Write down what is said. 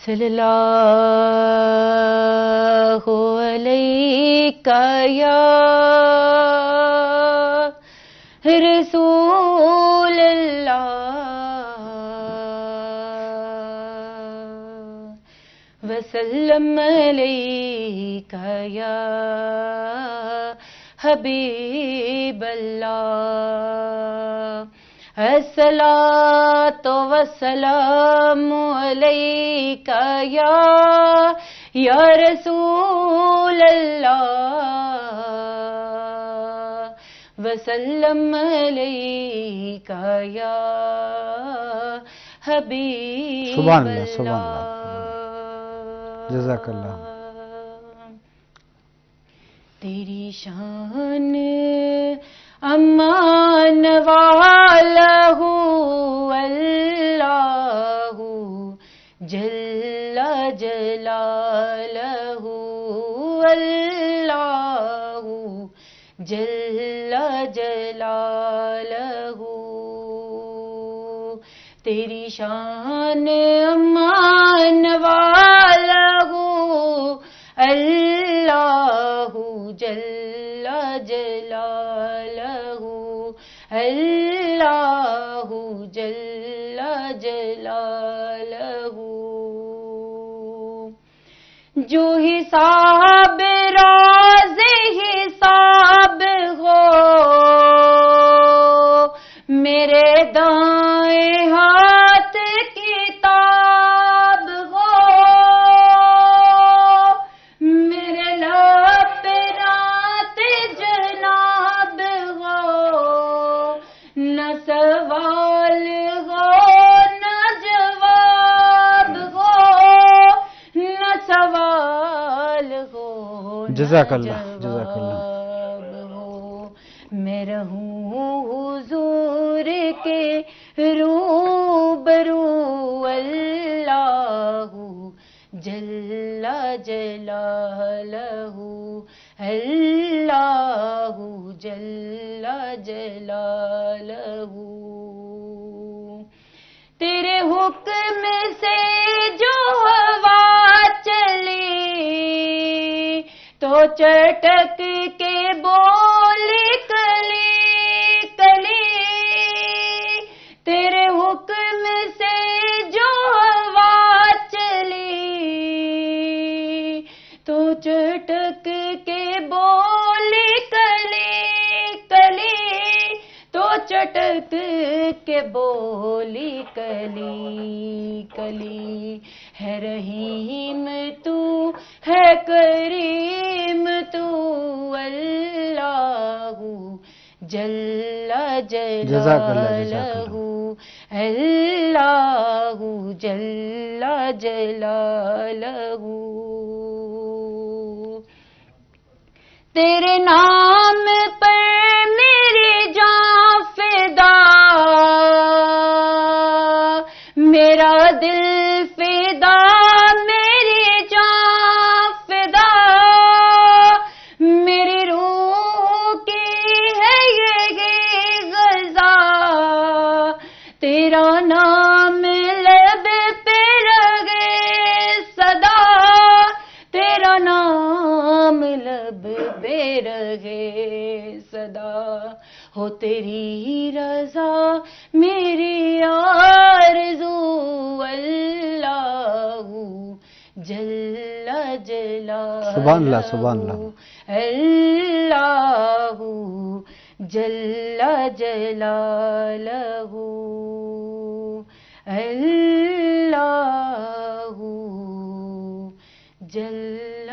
صلی اللہ علیک یا رسول اللہ، وسلم علیک یا حبیب اللہ۔ الصلاة والسلام علیک یا، یا رسول اللہ، وسلم علیک یا حبیب سبحان اللہ، سبحان اللہ۔ اللہ۔ جزاک اللہ۔ تیری شان امان والہ اللہ جل جلالہ، اللہ جل جلالہ۔ تیری شان امان والہ اللہ جل جلالہ، اللہ جل جلالہ۔ جو حساب راز حساب ہو، میرے دائیں ہاتھ کتاب ہو، میرے لب پہ نعت جناب ہو، نہ سوال ہو، نہ جواب ہو، نہ سوال ہو، نہ جزاک اللہ، جزاک اللہ۔ جواب ہو۔ میں رہوں حضور کے روبرو، اللہ جل جلالہ، اللہ جل جلالہ۔ تیرے حکم سے جو ہوا چلی، تو چٹک کے بولی کلی کلی۔ تیرے حکم سے جو ہوا چلی، تو چٹک کے بولی کلی کلی، تو چٹک کے بولی کلی کلی۔ ہے رحیم تو، ہے کریم تو، اللہ جل جلالہ، جزاک اللہ، جزاک اللہ۔ اللہ جل جلالہ۔ تیرے نام پر میری جان فدا، میرا دل فدا، میری جان فدا، میری روح کی ہے یہ غذا۔ تیرا نام لب پہ رہے سدا، تیرا نام لب پہ رہے سدا۔ ہو تیری رضا میری آرزو، اللہ جل جلالہ۔ سبحان اللہ، سبحان اللہ۔ اللہ جل جلالہ، اللہ جل